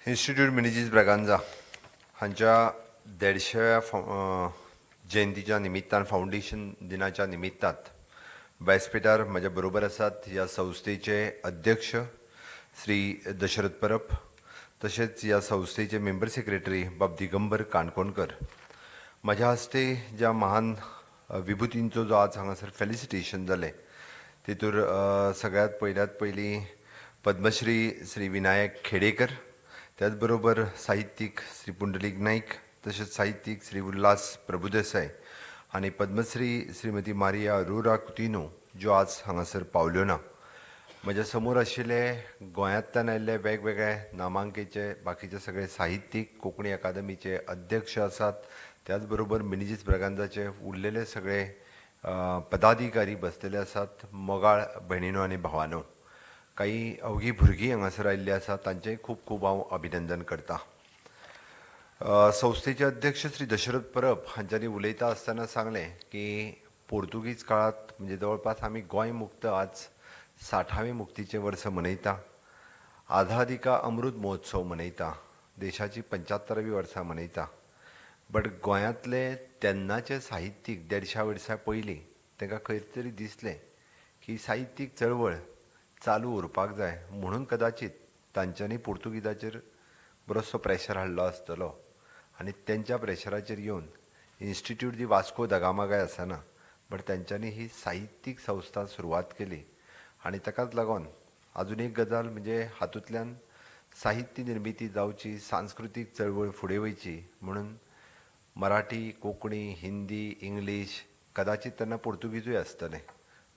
Institute Menezes Braganza हांच्या 150व्या जयंतीच्या निमित्तान, फावंडेशन दिनाच्या निमित्तात व्यासपीठार म्हज्या बरोबर आसात ह्या संस्थेचे अध्यक्ष श्री दशरथ परब, तशेंच ह्या संस्थेचे मेंबर सेक्रेटरी बाब दिगंबर काणकोणकर. म्हज्या हस्ते ज्या महान विभुतींचो जो आज हांगासर फेलिसिटेशन जालें, तितूर सगळ्यांत पयल्यात पयलीं पद्मश्री श्री विनायक खेडेकर, त्याच बरोबर साहित्यीक श्री पुंडलीक नाईक, तशेंच साहित्यीक श्री उल्हास प्रभुदेसाय आनी पद्मश्री श्रीमती मारिया अरोरा कुतिन्हो, ज्यो आज हांगासर पावल्यो ना. म्हज्या समोर आशिल्ले गोंयांतल्यान आयिल्ले वेगवेगळे नामांकेचे बाकीचे सगळे साहित्यीक, कोंकणी अकादमीचे अध्यक्ष आसात, त्याच बरोबर मिनेझीस ब्रागांझाचे उरलेले सगळे पदाधिकारी बसलेले आसात. मोगाळ भयणीनो आनी भावानो, काही अवघी भुरगीं हांगासर आयिल्लीं आसात, तांचें खूब खूब हांव अभिनंदन करता. संस्थेचे अध्यक्ष श्री दशरथ परब हांच्यांनी उलयता आसतना सांगलें की पोर्तुगीज काळांत, म्हणजे जवळपास आमी गोंय मुक्त आज 60वें मुक्तीचें वर्स मनयता, आझादी का अमृत महोत्सव मनयता, देशाची 75वी वर्सां मनयता, बट गोंयांतले तेन्नाचे साहित्यीक 150 वर्सां पयलीं तांकां खंय तरी दिसलें की साहित्यीक चळवळ चालू उरपाक जाय, म्हणून कदाचीत तांच्यांनी पोर्तुगीजाचेर बरोसो प्रेशर हाडलो आसतलो आनी तेंच्या प्रेशराचेर येवन इन्स्टिट्यूट दी वास्को दा गामा काय आसना, बट तेंच्यांनी ही साहित्यीक संस्था सुरवात केली. आनी ताकाच लागून आजून एक गजाल म्हणजे हातूंतल्यान साहित्य निर्मिती जावची, सांस्कृतीक चळवळ फुडें वयची म्हणून मराठी, कोंकणी, हिंदी, इंग्लीश, कदाचीत तेन्ना पोर्तुगीजूय आसतलें.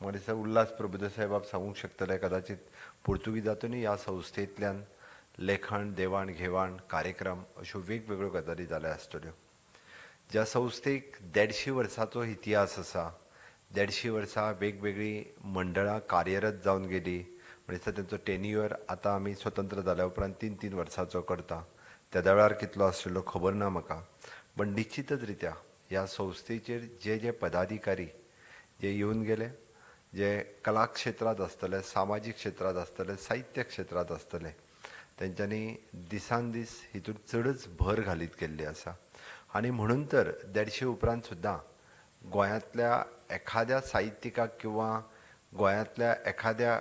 म्हाका दिसता उल्हास प्रभुदेसाय बाब सांगूंक शकतले, कदाचीत पोर्तुगीजातूनय ह्या संस्थेंतल्यान लेखन, देवाण घेवाण कार्यक्रम अश्यो वेगवेगळ्यो गजाली जाल्या आसतल्यो. ज्या संस्थेक 150 वर्साचो इतिहास आसा, 150 वर्सां वेगवेगळीं मंडळां कार्यरत जावन गेली, म्हणजे तेंचो टेन्युअर आतां आमी स्वतंत्र जाल्या उपरांत 3-3 वर्सांचो करता, तेदा वेळार कितलो आशिल्लो खबर ना म्हाका, पण निश्चितच रित्या ह्या संस्थेचेर जे जे पदाधिकारी जे येवन गेले, जे कला क्षेत्रांत आसतले, सामाजीक क्षेत्रांत आसतले, साहित्य क्षेत्रांत आसतले, तेंच्यांनी दिसान दीस हितून चडच भर घालीत गेल्ली आसा. आनी म्हणून तर 150 उपरांत सुद्दां गोंयांतल्या एखाद्या साहित्यिकाक किंवा गोंयांतल्या एखाद्या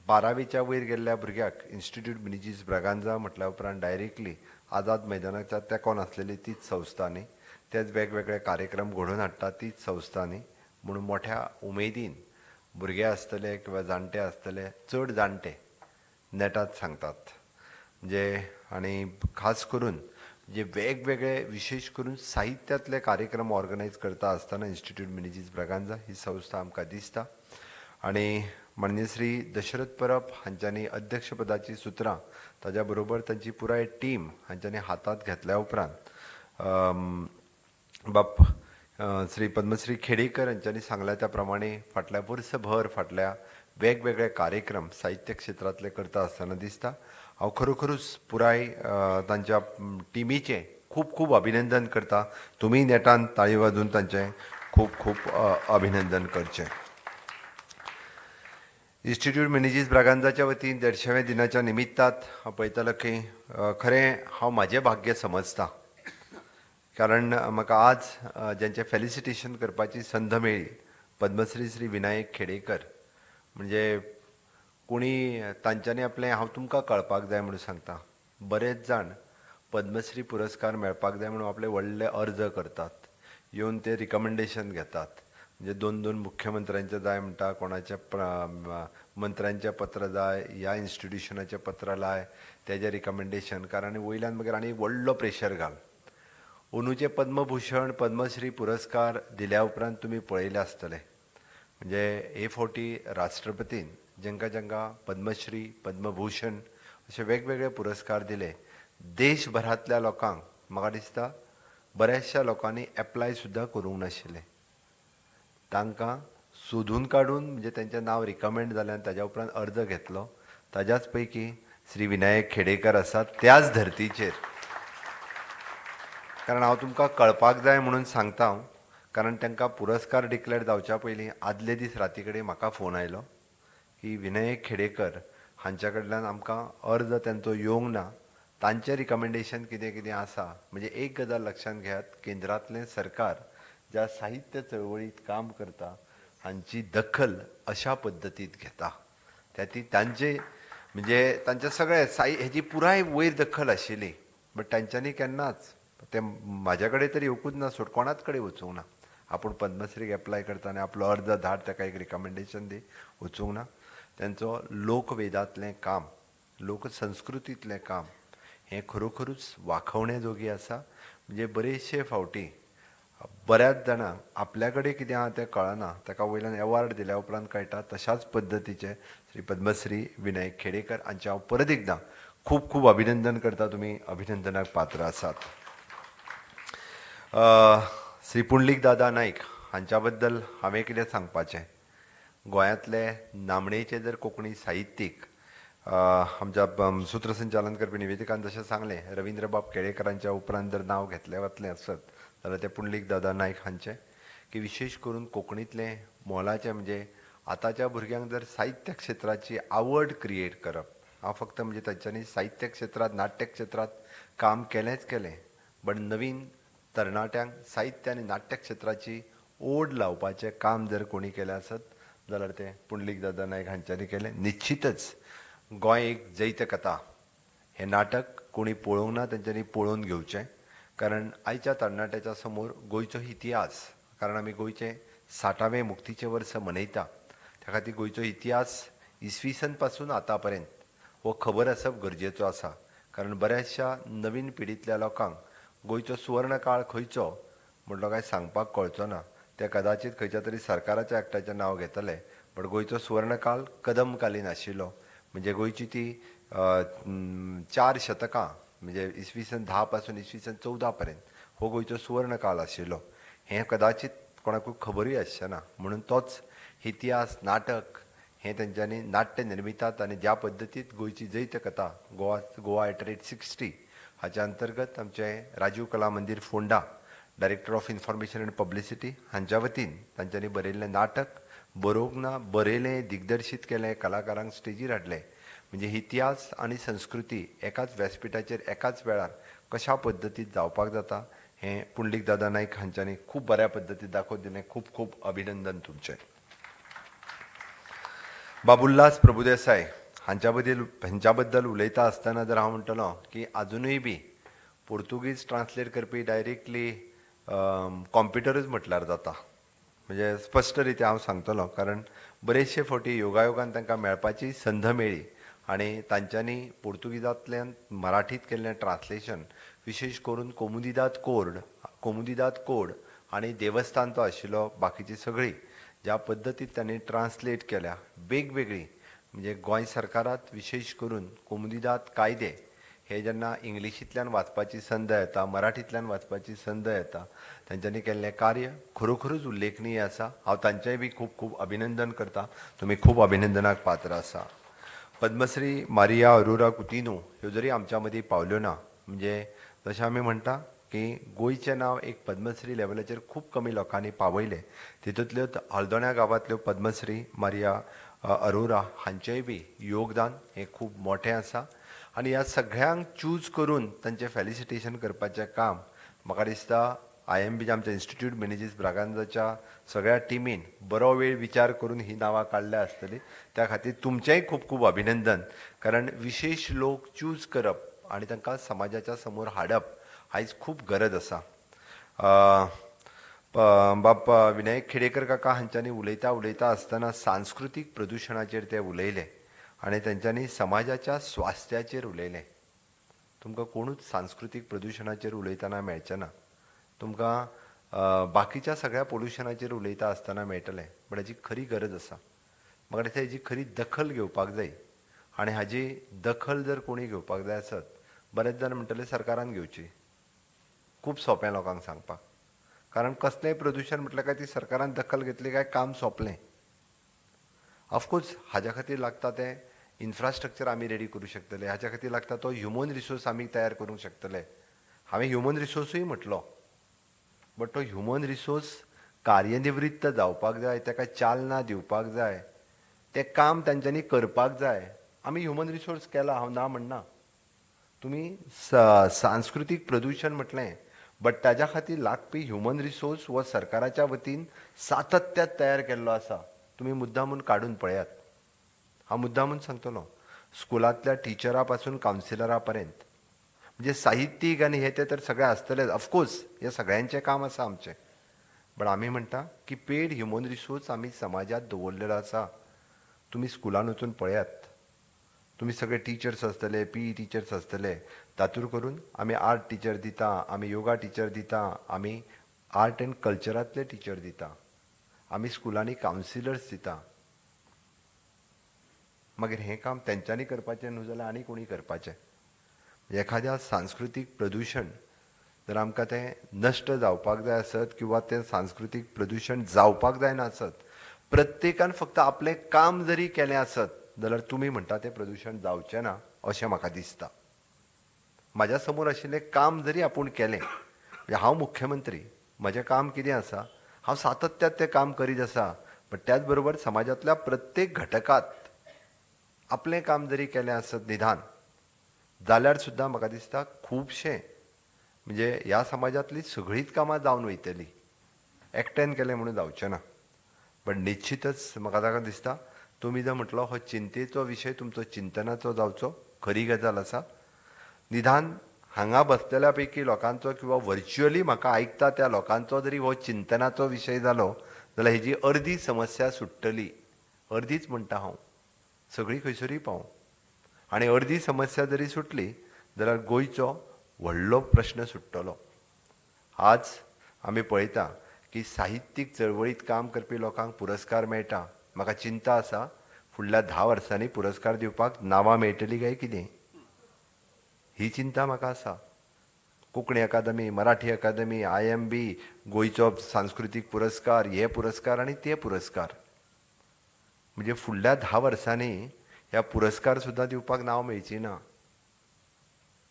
12वीच्या वयर गेल्ल्या भुरग्याक इन्स्टिट्यूट मिनेझीस ब्रागांझा म्हटल्या उपरांत डायरेक्टली आझाद मैदानाच्या तेंकोन आसलेली तीच संस्था न्ही, तेच वेगवेगळे कार्यक्रम घडोवन हाडटा तीच संस्था न्ही, म्हणून मोठ्या उमेदीन भुरगे आसतले किंवा जाणटे आसतले, चड जाणटे नेटात सांगतात म्हणजे, आनी खास करून जे वेगवेगळे विशेश करून साहित्यांतले कार्यक्रम ऑर्गनायज करता आसतना इन्स्टिट्यूट मिनेझीस ब्रागांझा ही संस्था आमकां दिसता. आनी माननीय श्री दशरथ परब हांच्यांनी अध्यक्षपदाची सुत्रां ताज्या बरोबर तांची पुराय टीम हांच्यांनी हातांत घेतल्या उपरांत बाप श्री पद्मश्री खेडेकर हांच्यांनी सांगल्या त्या प्रमाणे फाटल्या वर्सभर फाटल्या वेगवेगळे कार्यक्रम साहित्य क्षेत्रांतले करता आसतना दिसता. हांव खरोखरूच पुराय तांच्या टिमीचें खूब खूब अभिनंदन करता. तुमी नेटान ताळी वाजून तांचें खूब खूब अभिनंदन करचें. इन्स्टिट्यूट मिनेझीस ब्रागांझाच्या वतीन 150व्या दिनाच्या निमित्तात हांव पळयतालो की खरें हांव म्हाजें भाग्य समजता, कारण म्हाका आज ज्यांचें फेलिसिटेशन करपाची संद मेळ्ळी, पद्मश्री श्री विनायक खेडेकर, म्हणजे कोणी तांच्यांनी आपलें, हांव तुमकां कळपाक जाय म्हणून सांगता, बरेच जाण पद्मश्री पुरस्कार मेळपाक जाय म्हणून आपले व्हडले अर्ज करतात, येवन ते रिकमेंडेशन घेतात, म्हणजे 2-2 मुख्यमंत्र्यांचें जाय म्हणटा, कोणाच्या मंत्र्यांचें पत्र जाय, ह्या इन्स्टिट्युशनाचें पत्र लाय, तेजें रिकमेंडेशन, कारण वयल्यान मागीर आनी व्हडलो प्रेशर घाल. अंदूचे पद्मभूषण पद्मश्री पुरस्कार दिल्या उपरांत तुमी पळयले आसतले, म्हणजे हे फावटी राष्ट्रपतीन जेंकां जेंकां पद्मश्री पद्मभूषण अशे वेगवेगळे पुरस्कार दिले, देशभरांतल्या लोकांक म्हाका दिसता बऱ्याचशा लोकांनी एप्लाय सुद्दां करूंक नाशिल्लें, तांकां सोदून काडून म्हणजे तेंचें नांव रिकमेंड जालें आनी ताज्या उपरांत अर्ज घेतलो. ताज्याच पैकी श्री विनायक खेडेकर आसात त्याच धर्तीचेर, कारण हांव तुमकां कळपाक जाय म्हणून सांगता हांव, कारण तांकां पुरस्कार डिक्लेर जावच्या पयलीं आदले दीस राती कडेन म्हाका फोन आयलो की विनायक खेडेकर हांच्या कडल्यान आमकां अर्ज तेंचो येवंक ना, तांचें रिकमेंडेशन कितें कितें आसा. म्हणजे एक गजाल लक्षांत घेयात, केंद्रांतलें सरकार ज्या साहित्य चळवळीत काम करता हांची दखल अशा पद्दतीत घेता. त्या ती तांचे म्हणजे तांचे सगळे हेजी पुराय वयर दखल आशिल्ली, बट तांच्यांनी केन्नाच ते म्हाज्या कडेन तरी येवकूच ना, सोड कोणाच कडेन वचूंक ना. आपूण पद्मश्रीक एप्लाय करता आनी आपलो अर्ज धाड, ताका एक रिकमेंडेशन दी, वचूंक ना. तांचो लोकवेदांतलें काम, लोकसंस्कृतींतलें काम हें खरोखरूच वाखवणे जोगी आसा. म्हणजे बरेचशे फावटी बऱ्याच जाणांक आपल्या कडेन कितें आहा तें कळना, ताका वयल्यान एवॉर्ड दिल्या उपरांत कळटा. तशाच पद्दतीचें श्री पद्मश्री विनायक खेडेकर हांचें हांव परत एकदां खूब खूब अभिनंदन करता. तुमी अभिनंदनाक पात्र आसात. श्री पुंडलीक दादा नायक हांच्या बद्दल हांवें कितें सांगपाचें, गोंयांतले नामणेचे जर कोंकणी साहित्यीक, आमच्या सूत्रसंचालन करपी निवेदिकान जशें सांगलें, रवींद्रबाब केळेकरांच्या उपरांत जर नांव घेतलें वतलें आसत जाल्यार ते पुंडलीक दादा नायक हांचें, की विशेश करून कोंकणींतलें मोलाचें म्हणजे आतांच्या भुरग्यांक जर साहित्य क्षेत्राची आवड क्रिएट करप, हांव फक्त म्हणजे तांच्यांनी साहित्य क्षेत्रांत, नाट्य क्षेत्रांत काम केलेंच केलें, बट नवीन तरणाट्यांक साहित्य आनी नाट्य क्षेत्राची ओड लावपाचें काम जर कोणी केलें आसत जाल्यार तें पुंडलीक दादा नायक हांच्यांनी केलें. निश्चितच गोंय एक जैतकथा हें नाटक कोणी पळोवंक ना तांच्यांनी पळोवन घेवचें, कारण आयच्या तरणाट्याच्या समोर गोंयचो इतिहास, कारण आमी गोंयचें 60वें मुक्तीचें वर्स मनयता, त्या खातीर गोंयचो इतिहास इसवी सन पासून आतां पर्यंत हो खबर आसप गरजेचो आसा. कारण बऱ्याचशा नवीन पिढींतल्या लोकांक गोंयचो सुवर्ण काळ खंयचो म्हणलो काय सांगपाक कळचो ना. ते कदाचित खंयच्या तरी सरकाराच्या एक्टाचें नांव घेतले, बट गोंयचो सुवर्ण काळ कदमकालीन आशिल्लो. म्हणजे गोंयची ती 4 शतकां, म्हणजे इसवी सन 10 पासून इसवी सन 14 पर्यंत हो गोंयचो सुवर्ण काळ आशिल्लो. हें कदाचित कोणाकूय खबरूय आसचें ना. म्हणून तोच इतिहास नाटक हें तेंच्यांनी नाट्य निर्मितात आनी ज्या पद्दतीत गोंयची जैतकथा गोवा गोवा एट रेट 60 हाच्या अंतर्गत आमचें Rajiv Kala Mandir Ponda, director of information and publicity हांच्या वतीन तांच्यांनी बरयल्लें नाटक बरोवंक ना, बरयलें, दिग्दर्शीत केलें, कलाकारांक स्टेजीर हाडलें. म्हणजे इतिहास आनी संस्कृती एकाच व्यासपिठाचेर एकाच वेळार कशा पद्दतीत जावपाक जाता हें पुंडलीक दादा नायक हांच्यांनी खूब बऱ्या पद्दतीत दाखोवन दिलें. खूब खूब अभिनंदन तुमचें. बाब उल्हास प्रभुदेसाय हांच्या बद्दल उलयता आसतना जर हांव म्हणटलो की आजुनूय बी पोर्तुगीज ट्रान्सलेट करपी डायरेक्टली कॉम्प्युटरूच म्हटल्यार जाता. म्हणजे स्पश्ट रित्या हांव सांगतलो, कारण बरेचशे फावटी योगायोगान तांकां मेळपाची संद मेळ्ळी आनी तांच्यांनी पोर्तुगीजांतल्यान मराठीत केल्लें ट्रान्सलेशन, विशेश करून कोमुदिदाद कोड आनी देवस्थान तो आशिल्लो, बाकीची सगळी ज्या पद्दतीत तांणी ट्रान्सलेट केल्या वेगवेगळी, म्हणजे गोंय सरकारात विशेश करून कोमुदिदाद कायदे हे जेन्ना इंग्लिशींतल्यान वाचपाची संद येता, मराठींतल्यान वाचपाची संद येता, तांच्यांनी केल्लें कार्य खरोखरूच उल्लेखनीय आसा. हांव तांचेंय बी खूब खूब अभिनंदन करता. तुमी खूब अभिनंदनाक पात्र आसा. पद्मश्री मारिया अरोरा कुतिन्हो ह्यो जरी आमच्या मदीं पावल्यो ना, म्हणजे जशें आमी म्हणटा की गोंयचें नांव एक पद्मश्री लेवलाचेर खूब कमी लोकांनी पावयलें, तितूंतल्यो हळदोण्या गांवांतल्यो पद्मश्री मारिया अरोरा हांचेंय बी योगदान हें खूब मोठें आसा. आनी ह्या सगळ्यांक चूज करून तांचें फेलिसिटेशन करपाचें काम म्हाका दिसता IMB आमच्या इन्स्टिट्यूट मिनेजीस ब्रागांजाच्या सगळ्या टिमीन बरो वेळ विचार करून ही नांवां काडल्या आसतली. त्या खातीर तुमचेंय खूब खूब अभिनंदन, कारण विशेश लोक चूज करप आनी तांकां समाजाच्या समोर हाडप आयज खूब गरज आसा. बाब विनायक खेडेकर काका हांच्यांनी उलयता उलयता आसतना सांस्कृतीक प्रदुशणाचेर ते उलयले आनी तांच्यांनी समाजाच्या स्वास्थ्याचेर उलयलें. तुमकां कोणूच सांस्कृतीक प्रदुशणाचेर उलयतना मेळचें ना, तुमकां बाकीच्या सगळ्या पोल्युशनाचेर उलयता आसतना मेळटलें, बट हाजी खरी गरज आसा. म्हाका दिसता हेजी खरी दखल घेवपाक जाय आनी हाजी दखल जर कोणी घेवपाक जाय आसत, बरेच जाण म्हणटले सरकारान घेवची, खूब सोंपें लोकांक सांगपाक, कारण कसलेंय प्रदुशण म्हटलें काय ती सरकारान दखल घेतली काय काम सोंपलें. ऑफकोर्स हाज्या खातीर लागता तें इन्फ्रास्ट्रक्चर आमी रेडी करूं शकतले, हाज्या खातीर लागता तो ह्युमन रिसोर्स आमी तयार करूंक शकतले. हांवें ह्युमन रिसोर्सूय म्हटलो, बट तो ह्युमन रिसोर्स कार्यनिवृत्त जावपाक जाय, ताका चालना दिवपाक जाय, तें काम तांच्यांनी करपाक जाय. आमी ह्युमन रिसोर्स केला, हांव ना म्हणना, तुमी सांस्कृतीक प्रदूशण म्हटलें, बट ताज्या खातीर लागपी ह्युमन रिसोर्स हो सरकाराच्या वतीन सातत्यात तयार केल्लो आसा. तुमी मुद्दामून काडून पळयात, हांव मुद्दामून सांगतलो, स्कुलांतल्या टिचरा पासून कावन्सिलरा पर्यंत, म्हणजे साहित्यीक आनी हे ते तर सगळे आसतलेच, ऑफकोर्स हे सगळ्यांचें काम आसा आमचें, बट आमी म्हणटा की पेड ह्युमन रिसोर्स आमी समाजांत दवरलेलो आसा. तुमी स्कुलान वचून पळयात, तुमी सगळे टिचर्स आसतले, पी ई टिचर्स आसतले, तातूंत करून आमी आर्ट टिचर दिता, आमी योगा टिचर दिता, आमी आर्ट एंड कल्चरांतले टिचर दिता, आमी स्कुलांनी कावन्सिलर्स दिता. मागीर हें काम तेंच्यांनी करपाचें न्हू जाल्यार आनी कोणी करपाचें? एखाद्या सांस्कृतीक प्रदूशण जर आमकां तें नश्ट जावपाक जाय आसत किंवा तें सांस्कृतीक प्रदूशण जावपाक जायना आसत, प्रत्येकान फक्त आपलें काम जरी केलें आसत जाल्यार तुमी म्हणटा तें प्रदूशण जावचें ना अशें म्हाका दिसता. म्हाज्या समोर आशिल्लें काम जरी आपूण केलें, म्हणजे हांव मुख्यमंत्री, म्हजें काम कितें आसा, हांव सातत्यात तें काम करीत आसा, बट त्याच बरोबर समाजांतल्या प्रत्येक घटकांत आपलें काम जरी केलें आसत निदान जाल्यार सुद्दां म्हाका दिसता खुबशें म्हणजे ह्या समाजांतली सगळींच कामां जावन वयतली, एकट्यान केलें म्हणून जावचें ना. बट निश्चितच म्हाका ताका दिसता तुमी जर म्हटलो हो चिंतेचो विशय तुमचो चिंतनाचो जावचो, खरी गजाल आसा. निदान हांगा बसलेल्या पैकी लोकांचो किंवा व्हर्च्युअली म्हाका आयकता त्या लोकांचो जरी हो चिंतनाचो विशय जालो जाल्यार हेजी अर्दी समस्या सुट्टली. अर्दीच म्हणटा हांव, सगळी खंयसरूय पावूं. आनी अर्दी समस्या जरी सुटली जाल्यार गोंयचो व्हडलो प्रश्न सुट्टलो. आज आमी पळयता की साहित्यीक चळवळींत काम करपी लोकांक पुरस्कार मेळटा. म्हाका चिंता आसा फुडल्या 10 वर्सांनी पुरस्कार दिवपाक नांवां मेळटली काय कितें, ही चिंता म्हाका आसा. Konkani Akademi, Marathi Akademi, IMB, गोंयचो सांस्कृतीक पुरस्कार, हे पुरस्कार आनी ते पुरस्कार, म्हणजे फुडल्या 10 वर्सांनी ह्या पुरस्कार सुद्दां दिवपाक नांव मेळची ना,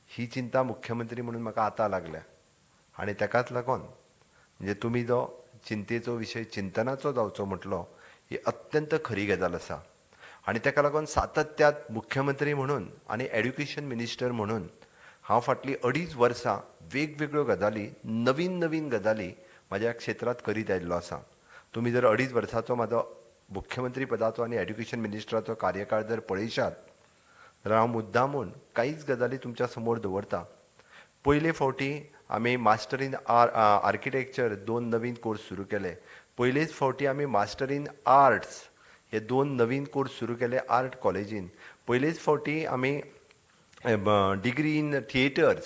ही चिंता मुख्यमंत्री म्हणून म्हाका आतां लागल्या. आनी ताकाच लागून म्हणजे तुमी जो चिंतेचो विशय चिंतनाचो जावचो म्हटलो, ही अत्यंत खरी गजाल आसा. आनी ताका लागून सातत्यात मुख्यमंत्री म्हणून आनी एड्युकेशन मिनिस्टर म्हणून हांव फाटलीं 2.5 वर्सां वेगवेगळ्यो गजाली, नवीन नवीन गजाली म्हाज्या क्षेत्रांत करीत आयिल्लो आसा. तुमी जर 2.5 वर्साचो म्हाजो मुख्यमंत्री पदाचो आनी एड्युकेशन मिनिस्टराचो कार्यकाळ जर पळयशात जाल्यार हांव मुद्दामून कांयच गजाली तुमच्या समोर दवरता. पयले फावटी आमी मास्टर इन आर्किटेक्चर 2 नवीन कोर्स सुरू केले. पयलेच फावटी आमी मास्टर इन आर्ट्स हे 2 नवीन कोर्स सुरू केले आर्ट कॉलेजीन. पयलेच फावटी आमी डिग्री इन थिएटर्स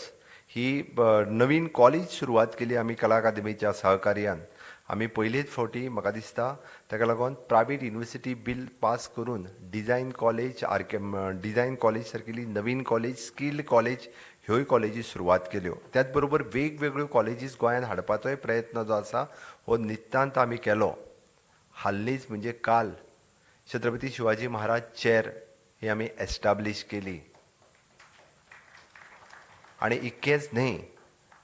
ही नवीन कॉलेज सुरवात केली आमी कला अकादमीच्या सहकार्यान. आमी पयलेच फावटी म्हाका दिसता ताका लागून प्रायवेट युनिवर्सिटी बील पास करून डिझायन कॉलेज, डिझायन कॉलेज सारकेली नवीन कॉलेज, स्किल्ड कॉलेज ह्योय कॉलेजी सुरवात केल्यो. त्याच बरोबर वेगवेगळ्यो कॉलेजीस गोंयांत हाडपाचोय प्रयत्न जो आसा हो नितांत आमी केलो. हाल्लीच म्हणजे काल छत्रपती शिवाजी महाराज चॅर ही आमी एस्टाब्लीश केली. आनी इतकेंच न्हय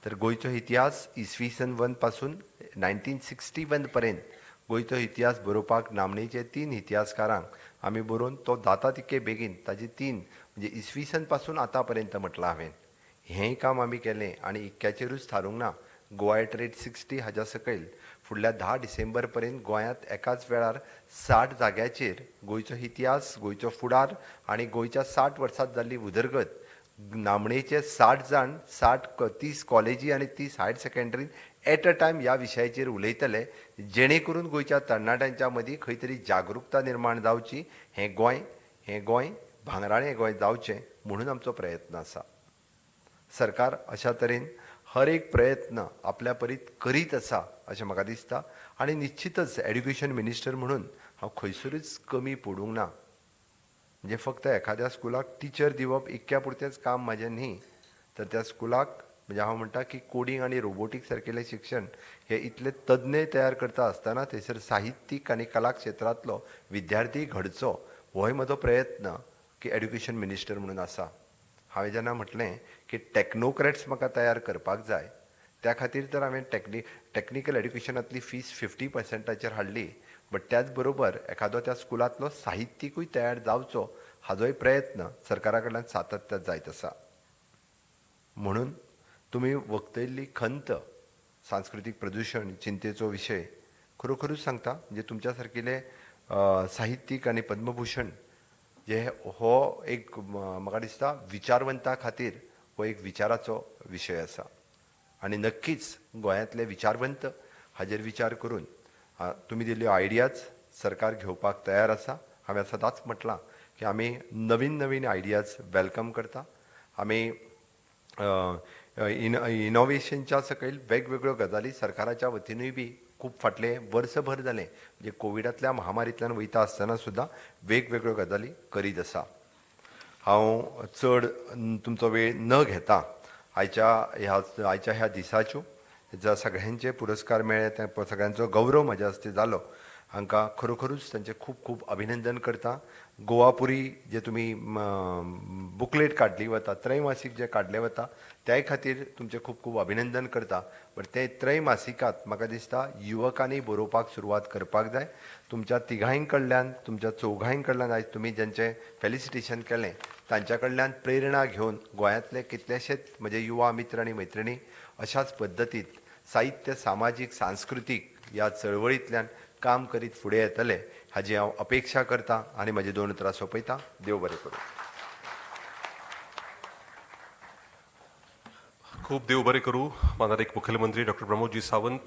तर गोंयचो इतिहास इसवी सन 1 पासून 1961 पर्यंत गोंयचो इतिहास बरोवपाक नामनेचे 3 इतिहासकारांक आमी बरोवन तो जाता तितके बेगीन ताजे 3 म्हणजे इसवी सन पासून आतां पर्यंत म्हटलां हांवें, हेंय काम आमी केलें. आनी इतक्याचेरूच थारूंक ना, गोवा एट रेट 60 हाज्या सकयल फुडल्या 10 डिसेंबर पर्यंत गोंयांत एकाच वेळार 60 जाग्याचेर गोंयचो इतिहास, गोंयचो फुडार आनी गोंयच्या 60 वर्सांत जाल्ली उदरगत नामणेचे 60 जाण 30 कॉलेजी आनी 30 हायर सेकंडरीन एट अ टायम ह्या विशयाचेर उलयतले, जेणे करून गोंयच्या तरणाट्यांच्या मदीं खंय तरी जागृकता निर्माण जावची, हें गोंय भांगराळें गोंय जावचें म्हणून आमचो प्रयत्न आसा. सरकार अशा तरेन हर एक प्रयत्न आपल्या परीत करीत आसा अशें म्हाका दिसता. आनी निश्चितच एड्युकेशन मिनिस्टर म्हणून हांव खंयसरूच कमी पडूंक ना. म्हणजे फक्त एखाद्या स्कुलाक टिचर दिवप इतक्या पुरतेंच काम म्हाजें न्ही, तर त्या स्कुलाक म्हणजे हांव म्हणटा की कोडींग आनी रोबोटीक सारकेलें शिक्षण हे इतले तज्ञ तयार करता आसतना थंयसर साहित्यीक आनी कला क्षेत्रांतलो विद्यार्थी घडचो होय म्हजो प्रयत्न की एड्युकेशन मिनिस्टर म्हणून आसा. हांवें जेन्ना म्हटलें की टॅक्नोक्रॅट्स म्हाका तयार करपाक जाय, त्या खातीर तर हांवें टॅक्निकल एड्युकेशनांतली फीस 50% हाडली, बट त्याच बरोबर एखादो त्या स्कुलांतलो साहित्यिकूय तयार जावचो हाजोय प्रयत्न सरकारा कडल्यान सातत्यात जायत आसा. म्हणून तुमी वक्तयल्ली खंत, सांस्कृतीक प्रदूशण चिंतेचो विशय, खरोखरूच सांगता, म्हणजे तुमच्या सारकिले साहित्यीक आनी पद्मभूषण जे हो एक म्हाका दिसता विचारवंता खातीर हो एक विचाराचो विशय आसा. आनी नक्कीच गोंयांतले विचारवंत हाजेर विचार करून तुमी दिल्ल्यो आयडियाज सरकार घेवपाक तयार आसा. हांवें सदांच म्हटलां की आमी नवीन नवीन आयडियाज welcome करता. आमी इनोवेशनच्या सकयल वेगवेगळ्यो गजाली सरकाराच्या वतीनूय बी खूब फाटले वर्सभर जालें, म्हणजे कोविडांतल्या महामारींतल्यान वयता आसतना सुद्दां वेगवेगळ्यो गजाली करीत आसा. हांव चड तुमचो वेळ न घेता आयच्या ह्या दिसाच्यो ज्या सगळ्यांचे पुरस्कार मेळ्ळे त्या सगळ्यांचो गौरव म्हज्या हस्ते जालो, हांकां खरोखरूच तांचें खूब खूब अभिनंदन करता. गोवापुरी जे तुमी बुकलेट काडली वता, त्रैमासीक जे काडले वता, त्याय खातीर तुमचें खूब खूब अभिनंदन करता. बट ते त्रैमासिकांत म्हाका दिसता युवकांनी बरोवपाक सुरवात करपाक जाय. तुमच्या तिगांय कडल्यान, तुमच्या चौगांय कडल्यान आयज तुमी ज्यांचें फेलिसिटेशन केलें तांच्या कडल्यान प्रेरणा घेवन गोंयांतले कितलेशेच म्हजे युवा मित्र आनी मैत्रिणी अशाच पद्दतीत साहित्य, सामाजीक, सांस्कृतीक ह्या चळवळींतल्यान काम करीत फुडें येतले हाजी हांव अपेक्षा करता आनी म्हजी दोन उतरां सोंपयता. देव बरें करूं. खूब देव बरें करूं मानादीक मुखेलमंत्री डॉक्टर प्रमोदजी सावंत.